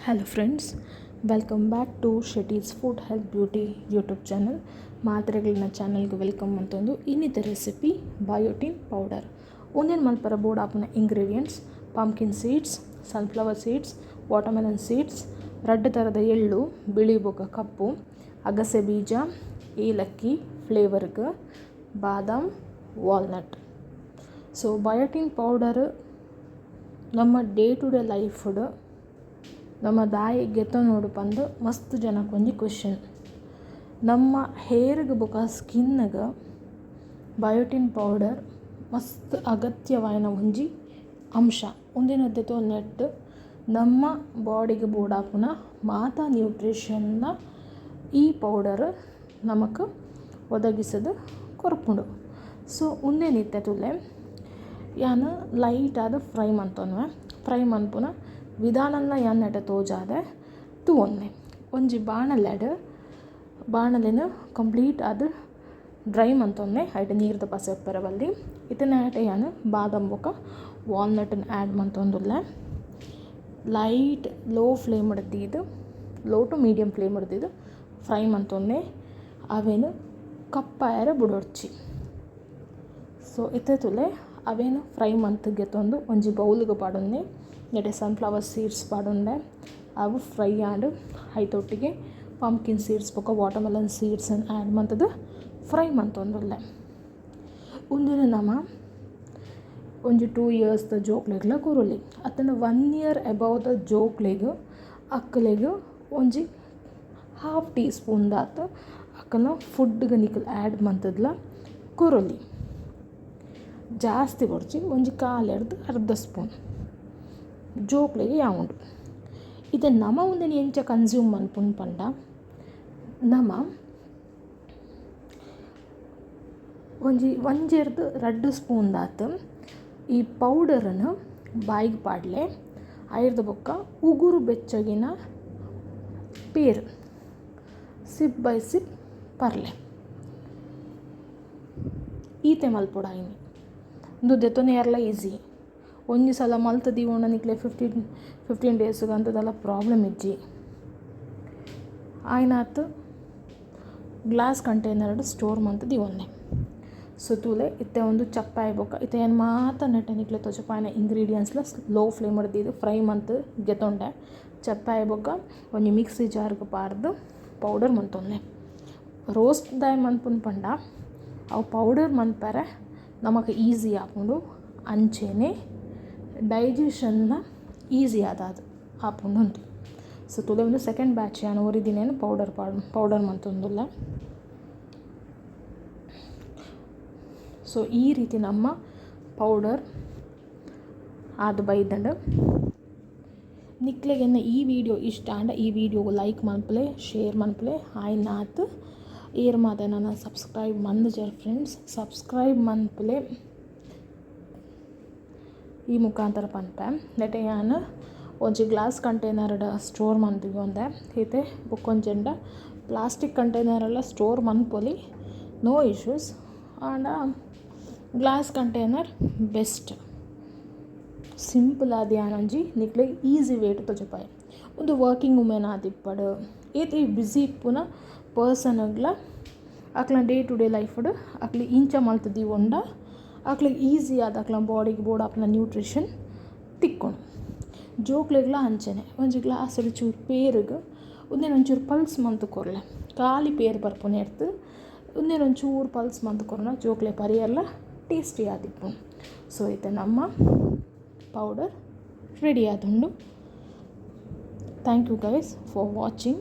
Hello friends, welcome back to Shetty's Food Health Beauty YouTube channel. ಮಾತ್ರೆಗಳನ್ನ ಚಾನಲ್ಗೆ welcome ಅಂತಂದು ಇನ್ನಿತ recipe biotin powder. ಒಂದೇನು ಮಲ್ಪರ board ಆಪುನ ingredients: pumpkin seeds, sunflower seeds, watermelon seeds, ರಡ್ಡ್ ಥರದ ಎಳ್ಳು, ಬಿಳಿ ಬೊಕ್ಕ ಕಪ್ಪು, ಅಗಸೆ ಬೀಜ, ಏಲಕ್ಕಿ ಫ್ಲೇವರ್ಗೆ, ಬಾದಾಮ್, ವಾಲ್ನಟ್. ಸೊ ಬಯೋಟಿನ್ ಪೌಡರ್ ನಮ್ಮ ಡೇ ಟು ಡೇ ಲೈಫ್ಡ್ ನಮ್ಮ ದಾಯಿ ಗೆತೊನೊಡು ಪಂದ್ ಮಸ್ತ್ ಜನಕ್ಕೆ ಒಂಜಿ ಕ್ವೆಶನ್. ನಮ್ಮ ಹೇರ್ಗ್ ಬೊಕ ಸ್ಕಿನ್ಗೆ ಬಯೋಟಿನ್ ಪೌಡರ್ ಮಸ್ತ್ ಅಗತ್ಯವಾಯಿನ ಒಂಜಿ ಅಂಶ. ಉಂದೆನ್ ದೆತೊನೆಟ್ ನಮ್ಮ ಬಾಡಿಗ್ ಬೋಡಾಪುನ ಮಾತ ನ್ಯೂಟ್ರಿಷನ್ನ ಈ ಪೌಡರ್ ನಮಕ್ ಒದಗಿಸದ್ ಕೊರ್ಪುಂಡು. ಸೊ ಉಂದೆನ್ ಇತ್ತೆ ತೂಲೆ, ಯಾನ್ ಲೈಟ್ ಆದ್ ಫ್ರೈ ಮಂತೊನುವೆ. ಫ್ರೈ ಮನ್ಪುನ ವಿಧಾನನ ಯಾನ್ ನೆಟೆ ತೋಜಾದೆ ತೂವೊನ್ನೆ. ಒಂಜಿ ಬಾಣಲೆಡ್ ಬಾಣಲೆನ್ ಕಂಪ್ಲೀಟ್ ಆದ್ ಡ್ರೈ ಮಂತೊನ್ನೆ. ಐಟ್ ನೀರ್ದ ಪಸೆ ಉಪ್ಪೆರೆ ಬಲ್ಲಿ. ಇತ್ತಿನಾಟ ಯಾನ್ ಬಾದಾಮ್ ಬೊಕ ವಾಲ್ನಟ್ನ್ ಆ್ಯಡ್ ಮಂತೊಂದುಲ್ಲೆ. ಲೈಟ್ ಲೋ ಫ್ಲೇಮ್ ದೀದ್, ಲೋ ಟು ಮೀಡಿಯಮ್ ಫ್ಲೇಮ್ ದೀದ್ ಫ್ರೈ ಮಂತೊನ್ನೆ. ಅವೆನ್ ಕಪ್ಪಾಯೆರೆ ಬುಡೊಡ್ಚಿ. ಸೊ ಇತ್ತೆ ತೂಲೆ, ಅವೆನ್ ಫ್ರೈ ಮಂತ್ ಗೆತೊಂದು ಒಂಜಿ ಬೌಲ್ಗ್ ಪಾಡೊನ್ನೆ. ನೆಟೆ ಸನ್ಫ್ಲವರ್ ಸೀಡ್ಸ್ ಪಾಡೊಂಡೆ. ಅವು ಫ್ರೈ ಆಂಡ್. ಐತೊಟ್ಟಿಗೆ ಪಂಪ್ಕಿನ್ ಸೀಡ್ಸ್ ಬೊಕ ವಾಟರ್ಮೆಲನ್ ಸೀಡ್ಸ್ ಆ್ಯಡ್ ಮಂತುದು ಫ್ರೈ ಮಂತೊಂದುಲ್ಲೆ. ಉಂದೆನ್ ನಮ ಒಂಜಿ 2 ಇಯರ್ಸ್ದ ಜೋಕ್ಲೆಗ್ಲ ಕೊರೊಲಿ. ಅತ್ತಂಡ 1 ಇಯರ್ ಎಬವ್ ದ ಜೋಕ್ಲೆಗ್, ಅಕ್ಲೆಗ್ ಒಂಜಿ ಹಾಫ್ ಟೀ ಸ್ಪೂನ್ ದಾತ್ ಅಕಲ್ನ ಫುಡ್ಗೆ ನಿಕುಲು ಆ್ಯಡ್ ಮಂತುದ್ಲ ಕೊರೊಲಿ. ಜಾಸ್ತಿ ಬೊಡ್ಚಿ, ಒಂಜಿ ಕಾಲೆರ್ದ್ ಅರ್ಧ ಸ್ಪೂನ್ ಜೋಕ್ಲೆಗ್ ಯಾವುಂಡು. ಇತ್ತೆ ನಮ ಉಂದೆನ್ ಎಂಚ ಕನ್ಸ್ಯೂಮ್ ಮನ್ಪುನು ಪಂಡ, ನಮ ಒಂಜಿ ಒಂಜೆರ್ದ್ ರಡ್ಡ್ ಸ್ಪೂನ್ ದಾತ್ ಈ ಪೌಡರ್ನ್ ಬಾಯಿಗ್ ಪಾಡ್ಲೆ. ಐರ್ದ್ ಬೊಕ್ಕ ಉಗುರು ಬೆಚ್ಚಗಿನ ಪೇರ್ ಸಿಪ್ ಬೈ ಸಿಪ್ ಪರ್ಲೆ. ಈತೆ ಮಲ್ಪೊಡಾಯಿನಿ. ಉಂದು ದೆತೊನಿಯೆರ್ಲ ಈಸಿ. ಒಂಜಿ ಸಲ ಮಲ್ತ್ ದೀವೊಂಡ ನಿಕ್ಲೆ 15 ಡೇಸ್ ದಾಲ ಪ್ರಾಬ್ಲಮ್ ಇಜ್ಜಿ. ಆಯ್ನಾತ್ ಗ್ಲಾಸ್ ಕಂಟೈನರ್ಡ್ ಸ್ಟೋರ್ ಮಂತ್ ದೀವೊನ್ಲೆ. ಸೊ ತೂಲೆ, ಇತ್ತೆ ಉಂದು ಚಪ್ಪೆ ಆಯಿ ಬೊಕ್ಕ ಇತ್ತೆ ಯಾನ್ ಮಾತ ನೆಟೆ ನಿಕ್ಲೆ ತೋಜಪಾಯಿನ ಇಂಗ್ರೀಡಿಯೆಂಟ್ಸ್ಲ ಲೋ ಫ್ಲೇಮ್ ದೀದ್ ಫ್ರೈ ಮಂತ್ ಗೆತೊಂಡೆ. ಚಪ್ಪೆ ಆಯಿ ಬೊಕ್ಕ ಒಂಜಿ ಮಿಕ್ಸಿ ಜಾರ್ಗ್ ಪಾಡ್ದ್ ಪೌಡರ್ ಮಂತೊನ್ಲೆ. ರೋಸ್ಟ್ ದಾಯೆ ಮನ್ಪುನು ಪಂಡ, ಅವು ಪೌಡರ್ ಮನ್ಪೆರೆ ನಮಕ್ ಈಸಿ ಆಪುಂಡು. ಅಂಚೆನೆ ಡೈಜೆಷನ್ನ ಈಸಿ ಆದಾದ್ ಆಪುಂಡು ಅಂದ್. ಸೊ ತೂಲೆ, ಉಂದು ಸೆಕೆಂಡ್ ಬ್ಯಾಚ್. ಯಾನ್ ಒರಿದಿನೇನು ಪೌಡರ್ ಪಾಡ್ ಪೌಡರ್ ಮಂತೊಂದುಲ್ಲೆ. ಸೊ ಈ ರೀತಿ ನಮ್ಮ ಪೌಡರ್ ಆದ್ ಬೈದ್ಂಡ್. ನಿಕ್ಲೆಗ್ ಈ ವಿಡಿಯೋ ಇಷ್ಟ ಆಂಡ ಈ ವಿಡಿಯೋಗು ಲೈಕ್ ಮನ್ಪುಲೆ, ಶೇರ್ ಮನ್ಪುಲೆ. ಆಯ್ನಾತ್ ಏರ್ ಮಾತ ನನ ಸಬ್ಸ್ಕ್ರೈಬ್ ಮಂದುಜರ್ ಫ್ರೆಂಡ್ಸ್, ಸಬ್ಸ್ಕ್ರೈಬ್ ಮನ್ಪುಲೆ ಈ ಮುಖಾಂತರ ಪನ್ಪೆ. ನೆಟೆ ಯಾನ್ ಒಂಜಿ ಗ್ಲಾಸ್ ಕಂಟೈನರ್ಡ್ ಸ್ಟೋರ್ ಮಂತುಗೊಂದೆ. ಇತ್ತೆ ಬೊಕ್ಕೊಂಜೆಂಡ ಪ್ಲಾಸ್ಟಿಕ್ ಕಂಟೈನರ್ ಎಲ್ಲ ಸ್ಟೋರ್ ಮನ್ಪೊಲಿ, ನೋ ಇಶ್ಯೂಸ್. ಆಂಡ ಗ್ಲಾಸ್ ಕಂಟೈನರ್ ಬೆಸ್ಟ್. ಸಿಂಪಲ್ ಆದ್ ಯಾನೊಂಜಿ ನಿಕ್ಲೆಗ್ ಈಸಿ ವೇಟ್ ತೋಜಪಾಯೆ. ಉಂದು ವರ್ಕಿಂಗ್ ವುಮೆನ್ ಆದಿಪ್ಪಡ್, ಏತ್ ಬ್ಯುಸಿ ಇಪ್ಪುನ ಪರ್ಸನ್ಗ್ಲ ಅಕ್ಲ್ನ ಡೇ ಟು ಡೇ ಲೈಫ್ಡ್ ಅಕ್ಲ್ ಇಂಚ ಮಲ್ತ್ ದೀವೊಂಡ ಅಕ್ಲೆಗ್ ಈಸಿ ಆದ್ ಅಕ್ಲ್ನ ಬಾಡಿಗ್ ಬೋಡಾಪಿನ ನ್ಯೂಟ್ರಿಷನ್ ತಿಕ್ಕುಂಡು. ಜೋಕ್ಲೆಗ್ಲ ಅಂಚನೆ, ಒಂಜಿ ಗ್ಲಾಸ್ಡ್ ಚೂರು ಪೇರುಗ್ ಉಂದೆನ್ ಒಂಚೂರು ಪಲ್ಸ್ ಮಂತ್ ಕೊರ್ಲೆ. ಖಾಲಿ ಪೇರ್ ಪರ್ಪುನೆರ್ದ್ ಉಂದೆನ್ ಒಂಚೂರು ಪಲ್ಸ್ ಮಂತ್ ಕೊರ್ಂಡ ಜೋಕ್ಲೆ ಪರಿಯೆರ್ಲ ಟೇಸ್ಟಿ ಆದಿಪ್ಪುಂಡು. ಸೊ ಇತ್ತೆ ನಮ್ಮ ಪೌಡರ್ ರೆಡಿ ಆದುಂಡು. Thank you guys for watching.